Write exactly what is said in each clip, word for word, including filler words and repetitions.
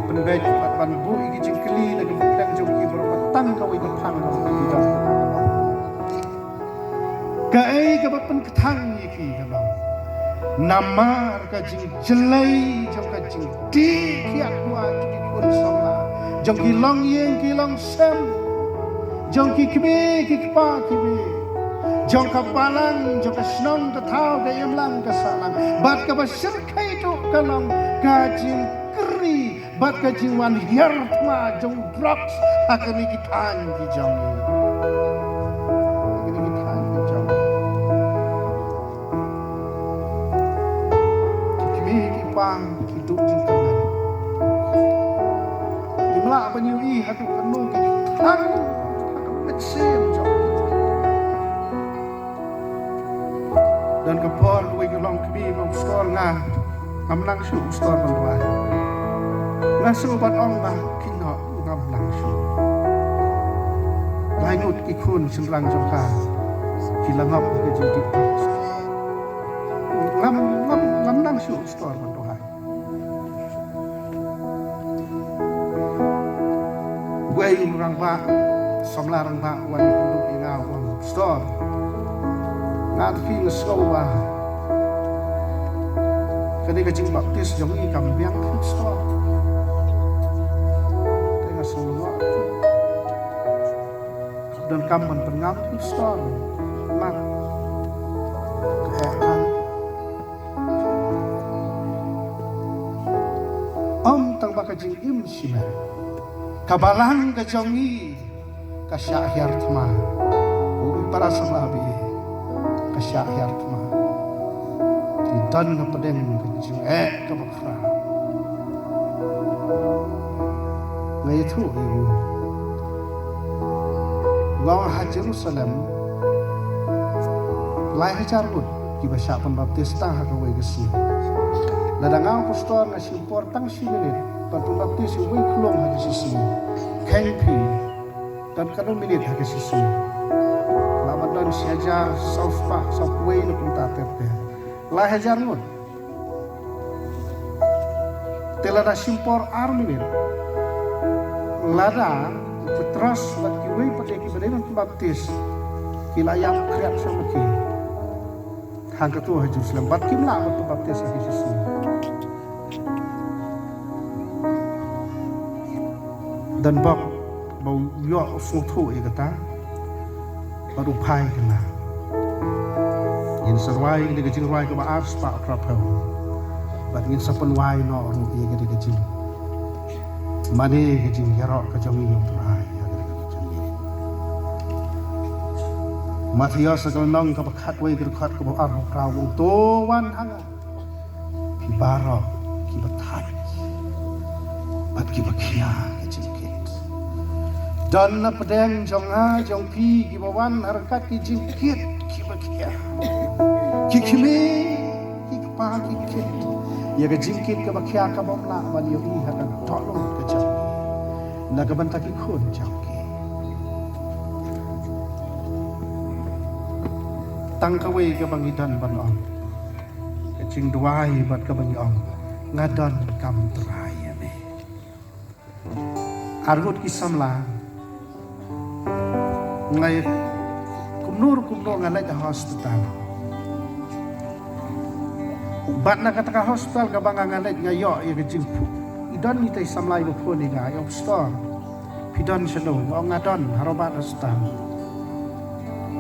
Pynbeit bad ban buh ïa ki jingkylli na ka bynta jong ki baroh, ba tang kawei ka phang ka bynta. Kaei kaba pynkthang ïa ki ka long namar ka jingjlei jong ka jingdih kiad wad jong ki khun samla, jong ki longïing ki longsem, jong ki kmie ki kpa ki bri, jong ka balang, jong ka shnong ka thaw, ka imlang ka sahlang. Bad kaba shyrkhei duh ka long ka jingkyrni bad ka jingwan hiar thma jong drugs ha kine ki thaiñ ki jong ngi. Ha kine ki thaiñ ki jong ngi. Ki kmie ki kpa ki duh jingkyrmen. Ngim lah ban ïohi haduh katno ki thang ha ka mynsiem jong ngi. Don ka por kawei ka longkmie ka ong, pastor, nga ngam nang shuh pastor ban duwai. Nga shu ban ong ba, kynnoh, ngam nang shuh. Lai ngut ki khun shynrang jong ka ki la ngop ha ka jingdih. Ngam, ngam, ngam nang shuh pastor ban duwai. Uwei u rangbah, samla rangbah, u wan ïakynduh ïa nga, u ong, pastor, nga te phi, nga sngew ba kane ka jingbaptis jong ngi kam biang phi pastor. Te nga sngew lyngngoh. Donkam ban pynngam phi pastor. Mat. Ka eh kan. Ym tang ba ka jingim shimet, ka balang ka jong ngi ka shah hiar thma. U para samla ba ïeit, ka shah hiar thma. Ngi don hapdeng ka jingeh kaba khraw. Nga ïathuh ïa u, nga ong ha Jerusalem lai hajar ngut kiba shah pynbaptis tang ha kawei ka sngi. Lada nga ong pastor nga shim por tang shi minit ban pynbaptis ïa uwei u khlung ha ka shisngi, kheiñ phi, don katno minit ha ka shisngi? Lah ban don shi hajar saw spah saw phew wei ne kumta ter ter. Lai hajar ngut. Te lada shim por ar minit, lada u Petros bad kiwei pat de kiba dei ban pynbaptis ki la ïap khriat sha ma ki, hangkato ha Jerusalem, bad kim lah ban pynbaptis ha ki shisngi. Don bok ba u ïoh u sngewthuh ïa kata bad u phai kynmaw. Ngin sa rwai kane ka jingrwai kaba ar spah phra phew. Bad ngin sa pynwai noh ruh ïa kane ka jingmane, ka jingïaroh ka jong ngi ïa u Trai ïa kane ka jingmane. Mathaios ka lynnong kaba khatwei, ka dkhot kaba arphew phra, u ong, to wan ha nga phi baroh kiba thait bad kiba khia ka jingkit. Don na pdeng jong nga jong phi kiba wan ha ryngkat ki jingkit kiba khia. Ki kmie ki kpa ki kit ïa ka jingkit kaba khia kaba ym lah ban ïohi ha ka dohnud ka jong ki na ka bynta ki khun jong ki. Tang kawei kaba ngi don ban ong. Ka jingduwai bad kaba ngi ong, nga donkam Trai ïa me. Arngut ki samla, nga ïa kumno kumno nga leit ha hospital. Bad na kata ka hospital kaba nga, nga leit nga ïoh ïa ka jingphu-, i don ita i samla iba phone ïa nga, i ong, pastor, phi don shano? Nga ong, nga don ha Robert Hospital.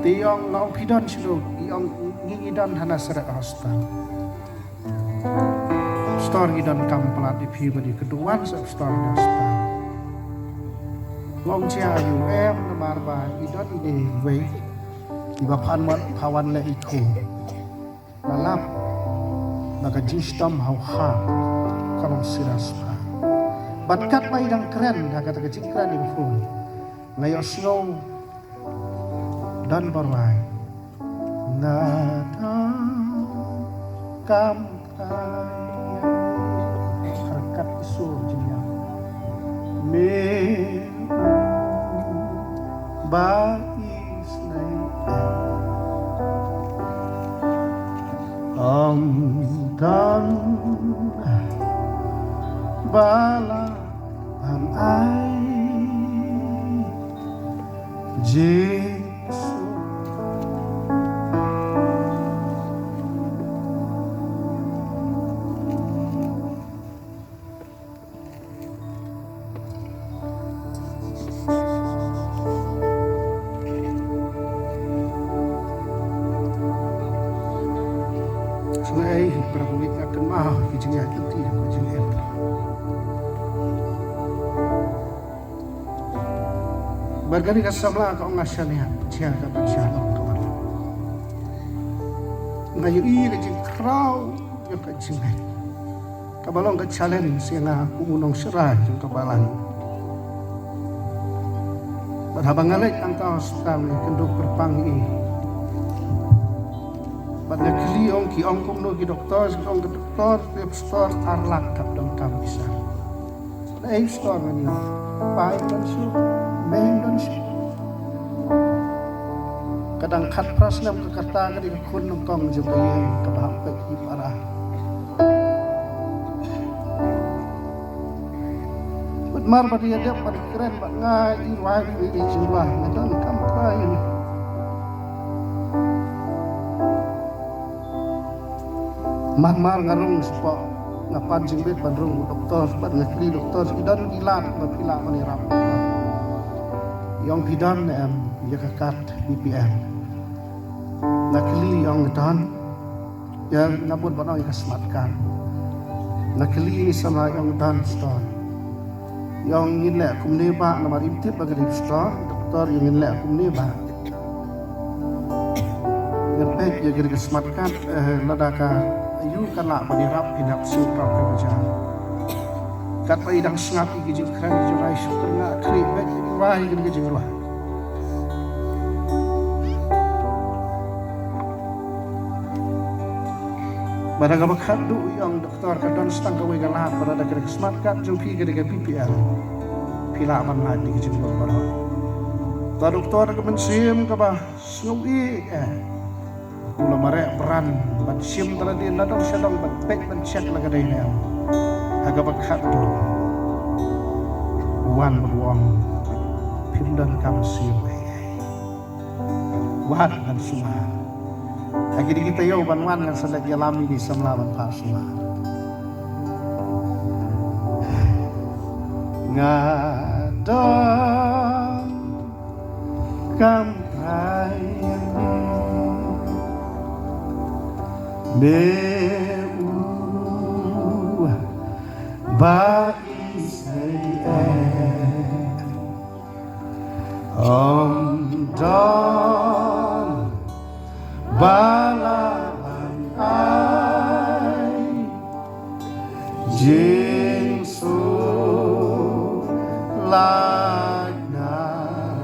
Te i ong, nga ong, phi don shano? I ong, ngi ngi don ha Nazareth Hospital. Pastor, ngi donkam palat ïa phi bad ïa ka duwan sa, pastor, ngi hospital. Nga ong, jia aiu? Em, namar ba i don ine iwei iba phan wan, pha wan leh i khun. La lap ba ka jingshitom ha u heart ka long serious bha. Bad katba i dang kren ha kata ka jingkren i phone, nga ïohsngew don ba rwai, nga donkam Trai ïa me. Ryngkat ki sur jingïap. Me ba isynei em. Ym don ba la Am ai Jisu. Sngewbha ei, para bangeit, nga kynmaw ki jingïaid lynti, ki jingïaid. Bad kane ka samla ka ong nga shaniah, jia ka ban shah long ka ban. Nga ïohi ka jingkhraw ïa ka jingngeit. Kaba long ka challenge ïa nga kum u nongshakri jong ka balang. Bad haba nga leit hangta ha hospital nga kynduh kyrpang ïa i. Bad nga kylli ong ki ong kumno ki doktor, ki ong ka doktor, te pastor ar lak kaba donkam pisa. Ei pastor ngan ïoh. Pai don shuh, mei don shuh. Ka dang khatphra snem ka kata ka dei ka khun nyngkong jong ka ïing kaba hap peit ki para. Bad mar ba dei ïa dep bad kren bad nga i rwai bad i jingrwai nga donkam trai. Mar mar nga rung spah nga pan jingbit ban rung u doktor bad nga kylli doktor i don ki lad ba phi lah ban ïarap. I ong phi don ne em ïa ka kad B P L. Nga kylli i ong i don. Ïa nga bun ban ong ïa ka smart card. Nga kylli i samla i ong i don pastor. I ong ngin leh kumne ba namar im tip ba ka dei pastor doktor i ong ngin leh kumne ba. Ngan peit ïa kane ka smart card, eh, lada ka ïoh kan lah ban ïarap phin hap siew prap ka bajar. Katba i dang sngap ïa ki jingkren ki jingrwai shu kren nga khlem peit ïa ki rwai ïa kane ka jingrwai. Bad ha kaba khatduh i ong doktor ka don sa tang kawei ka lad bad lada kane ka smart card jong phi ka dei ka B P L phi lah ban lait ïa ki jingmut baroh. Te doktor ka mynsiem kaba Sngew ïeit eh. U la mareh bran ban shim da lade na dong sha dong ban peit ban check la ka dei ne em. Ha kaba khatduh u wan bad u ong phim donkam siew ei ei. Wan ngan sumar. Ha kine ki taïew ban wan ngan sa leit ïalam ïa ki samla ban phah sumar. Nga don kam trai ïa me, me u ba Israel. Ym don ba lah ban ai jingsuk lait na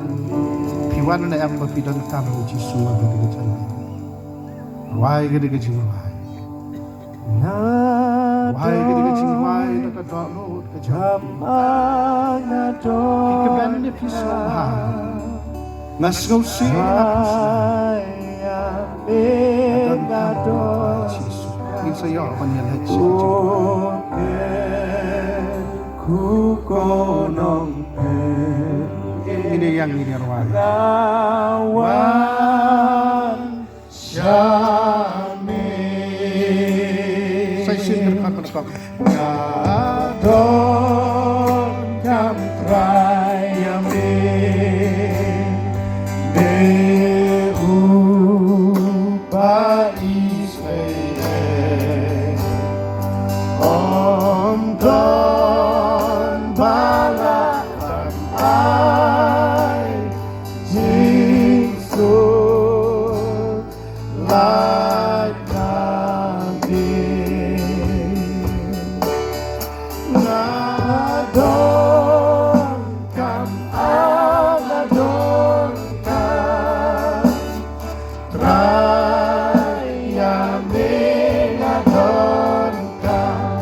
ngi. Phi wan ne em ba phi donkam ïa u Jisu ha kane ka janmiet? Rwai kane ka jingrwai. Rwai kane ka jingrwai na ka dohnud ka jong phi. Phi kmen ne phi sngewbha? Nga sngewsih, nga pynshai. Nga donkam ïa u Jisu. Ngin sa ïoh ban ïaleit sha ka jingkmen. Ngin ïa ïeng, ngin ïa rwai. Sa shisien kyrpad ban kong. Nga donkam trai ïa me, me u ba Israel. Ym don ba lah ban ai jingsuk lait na me. Nga donkam, nga donkam trai ïa me, nga donkam.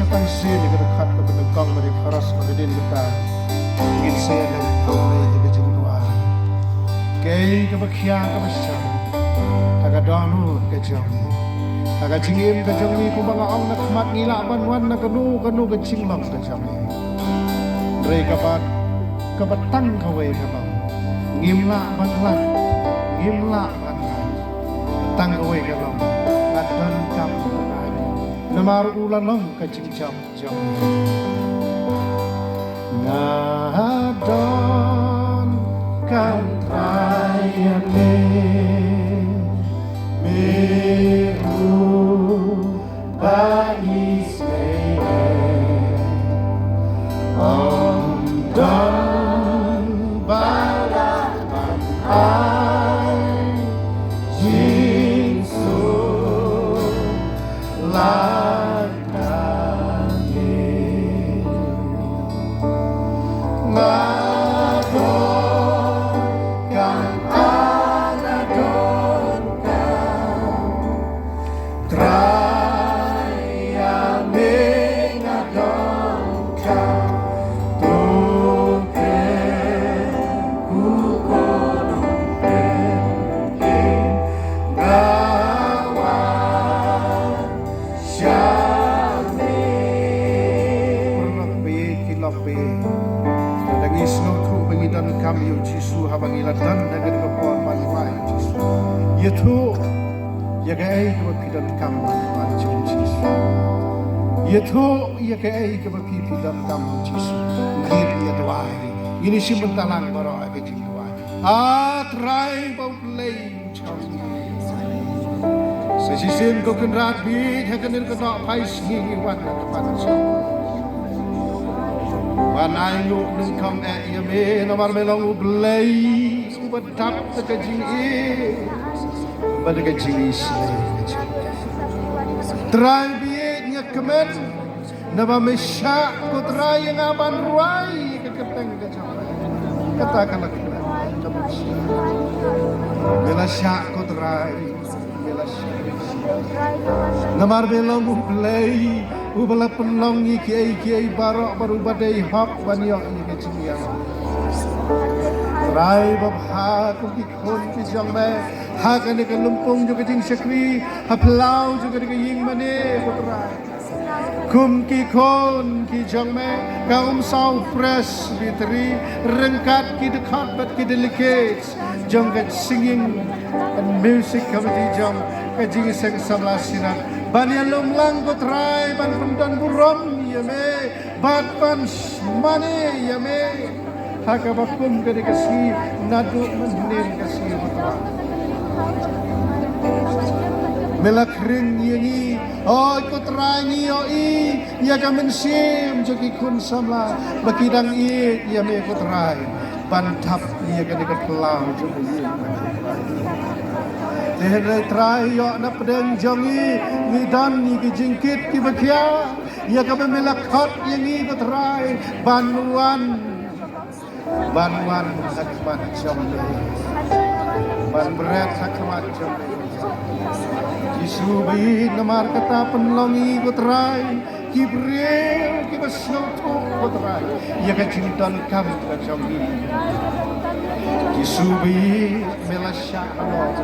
Ban sien ïa ka dkhot kaba nyngkong bad ïa ka chorus ba ka dien kata, ngin sa ïa leit ha ka jingduwai. Kaei kaba khia kaba shai ha ka dohnud ka jong ngi, ha ka jingim ka jong ngi, kumba nga ong na khmat, ngi lah ban wan na kano kano ka jinglong ka jong ngi. Hynrei kaba, kaba tang kawei ka long, ngim lah ban lait, ngim lah ban lait. Tang kawei ka long, nga donkam u Trai, namar u la long ka jingjop jong ngi. Nga donkam Trai ïa me, me ruh ba isynei, ym don ba lah ban ai jingsuk lait na me. Nga donkam, nga donkam Trai ïa me, nga donkam, to kyrkhu ko nongpynim, nga wan sha me. Paralok ba ïeit, ki lok ba ïeit, lada ngi sngewthuh ba ngi donkam ïa u Jisu, haba ngi la don ha kane ka por ban duwai ïa u Jisu, ïathuh ïa kaei kaba phi donkam ban wan sha u Jisu. Ïathuh ïa kaei kaba phi, phi donkam u Jisu. Ngin ïa duwai. Ngin ïa shim bynta lang baroh ha ka jingduwai. A Trai bad U Blei jong ngi, sa shisien ko Kynrad ba ïeit, ha kane ka dohphai sngi ngi wan ha ka ban jong, ban ainguh nyngkong eh ïa me, namar me long U Blei uba dap da ka jingïeit bad da ka jingisynei. Trai ba ïeit, nga kmen naba me shah ko Trai ïa nga ban rwai ïa ka kyrteng ka jong me. Kata ka la kmen ka me shah. Me la shah ko Trai, me la shah. Namar me long U Blei uba la pynlong ïa kiei kiei baroh, bad uba dei hok ban ïoh ïa ka jingïarap. Trai babha, kum ki khun ki jong me ha kane ka lympung jong ka jingshakri, ha phyllaw jong kane ka ïing mane ko Trai, kum ki khun ki jong me ka Umsaw Presbytery, ryngkat ki dkhot bad ki delegates jong ka Singing and Music Committee jong ka Jingïaseng Samla Synod, ban ïalum lang ko Trai ban pyndon burom ïa me bad ban mane ïa me ha kaba kum kane ka sngi naduh mynhynnin ka sngi ko Trai. Me la khring ïa ngi, oi ko Trai, ngi ïohi ïa ka mynsiem jong ki khun samla ba ki dang ïeit ïa me ko Trai, ban thap ïa kane ka phyllaw jong ka ïing. Te hynrei Trai, ïoh na pdeng jong ngi ngi don ïa ki jingkit kiba khia ïa kaba me la khot ïa ngi ko Trai ban wan, ban wan ha khmat jong me, ban bret ha khmat jong me. Jisu ba ïeit, namar kata pynlong ïa ngi ko Trai ki briew kiba sngewthuh ko Trai ïa ka jingdonkam ka jong ngi. Jisu ba ïeit, me la shah halor,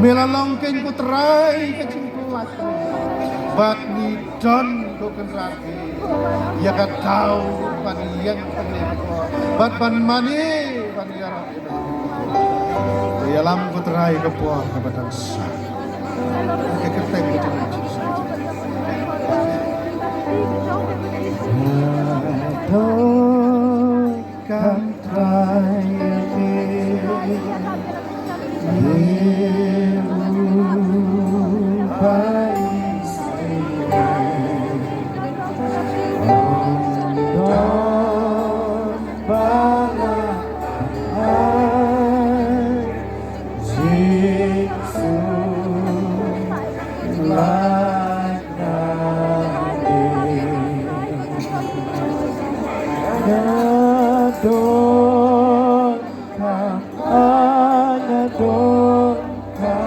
me la long keiñ ko Trai ka jingpyllait, bad ngi don ko Kynrad ïa ka daw ban ïeng ban leh ka por bad ban mane ban ïarap. Ïalam ko Trai ka por kaba dang sah. Ka kyrteng ka jong u Jisu. Ka donkam Trai ïa me, me ruh ba isynei, ym don ba lah ban ai jingsuk lait na me. Nga donkam, nga donkam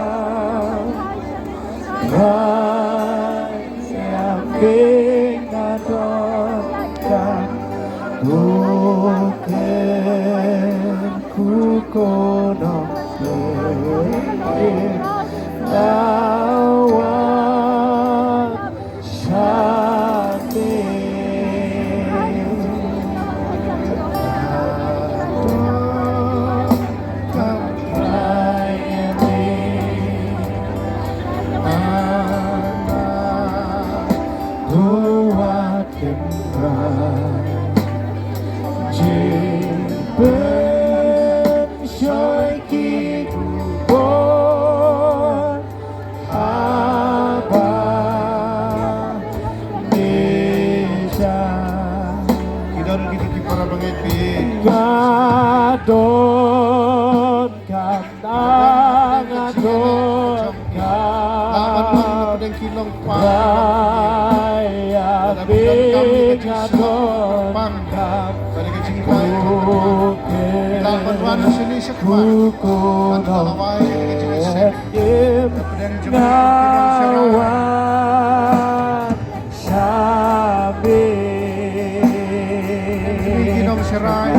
Ki don kito ki para bangeit, nga don kan, nga don kan. Laban wan na pdeng ki long kwa. Lada phi donkam ïa ka jingsngew kyrpang, bad ïa ka jingkwah, laban wan shane shakhmat. Ban pynlawai ïa ka jingsngew. Pdeng jong ki nong Sharai. Ki nong Sharai.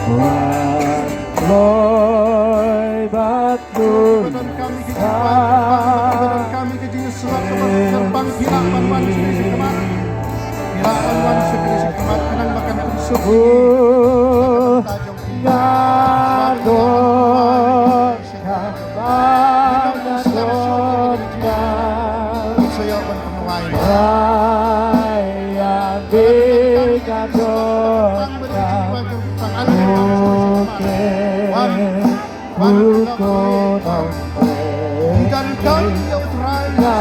Wan loi bad lun. Kiba donkam ïa ka jingkwah, kiba donkam ïa ka jingsngew kyrpang, phi lah ban wan shane shakhmat. Phi lah ban wan shane shakhmat, khnang ba kan pynsuk ïa ka bynta jong phi. Nga don kan, nga don kan. Sa ïa ban pynwai. Wan, wan, wan. Ki don kan ïa U Trai. Nga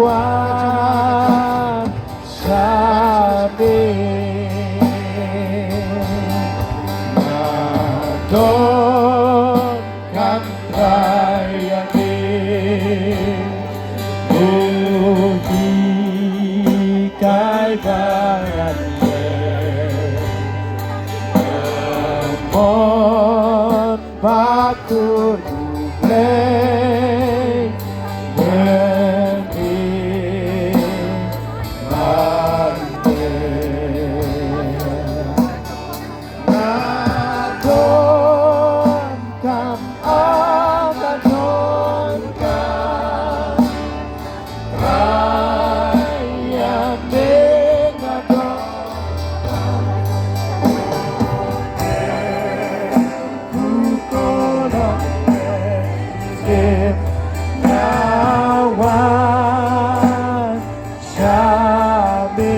wan. Shane nga don kan Trai ïa me, u hikai ba ngan leh. Mon ba kut U Blei, ngan leh. Nga don kan, nga don kan. Trai ïa me nga don kan. Ku ko don kan. Nga wan. Sha me.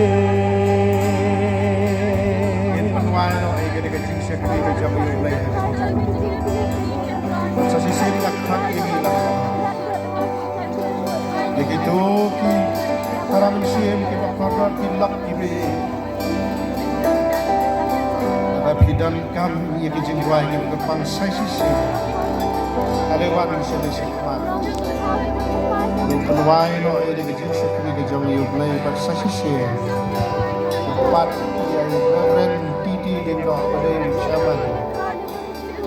Ngin pynwai noh ïa kane ka jingshakri ka jong U Blei. Sa shisien ïa ka thang ïa ngi lang. Ïa kito ki para mynsiem kiba kordor ki lok kiba ïeit. Lada phi donkam ïa ki jingduwai, ngin kyrpang sa shisien. Ale wan shane shakhmat. Ngin pynwai noh ïa ka jingshakri ka jong U Blei bad sa shisien. Pat ïa u Reverend T T Lyngdoh ba dei u chairman.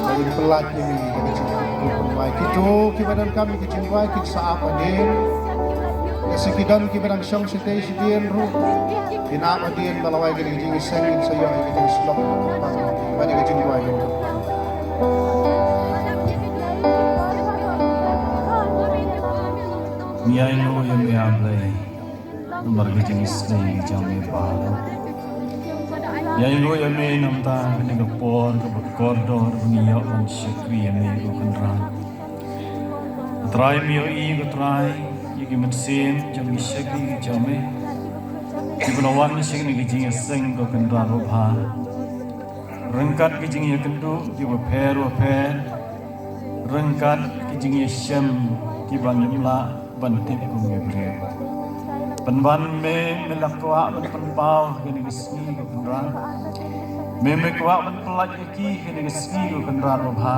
Ba in pynlait ïa ngi ïa ka jingpynwai. Kito kiba donkam ïa ka jingduwai kin sa ap hadien. Lehse ki don kiba dang shong shatei shadien ruh. Kin ap hadien ba la wai ka jingïaseng, kin sa ïoh ïa ka jingslok. Ba ïa ka jingduwai. Ngi ainguh ïa me, A Blei. Namar ka jingisnei ka jong me baroh. Ïa ainguh ïa me namar kane ka por kaba kordor ba ngi ïoh ban shakri ïa me, ko Kynrad. Ko Trai, me ïohi, ko Trai, ïa ki mynsiem jong ki shakri ki jong me, kiba la wan sha kane ka jingïaseng, ko Kynrad babha. Ryngkat ki jingïakynduh kiba pher bapher, ryngkat ki jingïashem kiba ngim lah ban tip kum ki briew. Pynban me, me la kwah ban pynpaw ha kane ka sngi, ko Kynrad. Me, me kwah ban pynlait ïa ki ha kane ka sngi, ko Kynrad babha.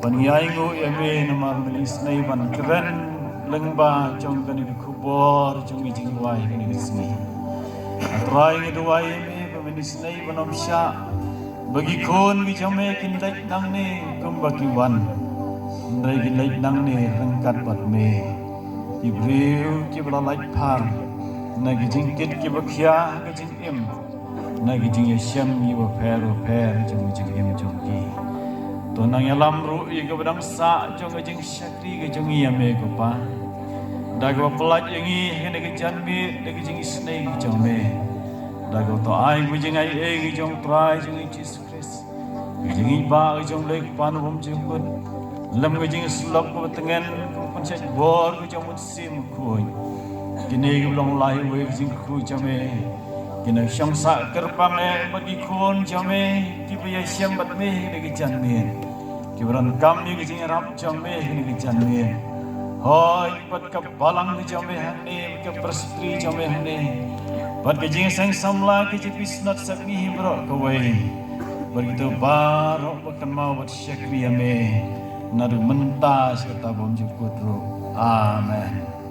Ban ngi ainguh ïa me namar me la isnei ban kren lyngba jong kane ka khubor jong ka jingduwai ha kane ka sngi. A Trai, ngi duwai ïa me ba me la isnei ban ym shah ba ki khun ki jong me kin leit nangne kumba ki wan. Hynrei ki leit nangne ryngkat bad me. Ki briew kiba la lait phar na ki jingkit kiba khia ha ka jingim, na ki jingïashem kiba pher ba pher jong ka jingim jong ki. To nang ïalam ruh ïa kaba dang sah jong ka jingshakri ka jong ngi ïa me ko Pa. Da kaba pyllait ïa ngi ha kane ka janmiet da ka jingisynei ka jong me. Da kaba to ai ka jingaiei ka jong Trai jong ngi Jisu Khrist, ka jingïeit ba ka jong u Blei Kpa Nongpynïaid, lem ka jingïasyllok kaba tngen, ka jingpynshait bor ka jong u Mynsiem Bakhuid. Kine ki long lai wei ka jingkyrkhu jong me. Ki nongshong sah kyrpang eh bad ki khun jong me kiba ïashem bad me ha kane ka janmiet, kiba donkam ïa ka jingïarap jong me ha kane ka janmiet. Hooid, bad ka balang ka jong me hangne, bad ka presbytery jong me hangne, bad ka jingïaseng samla ka J P Synod Sepngi hi baroh kawei, bad kito baroh ba kynmaw bad shakri ïa me naduh mynta sha kata bymjukut ruh. Amen.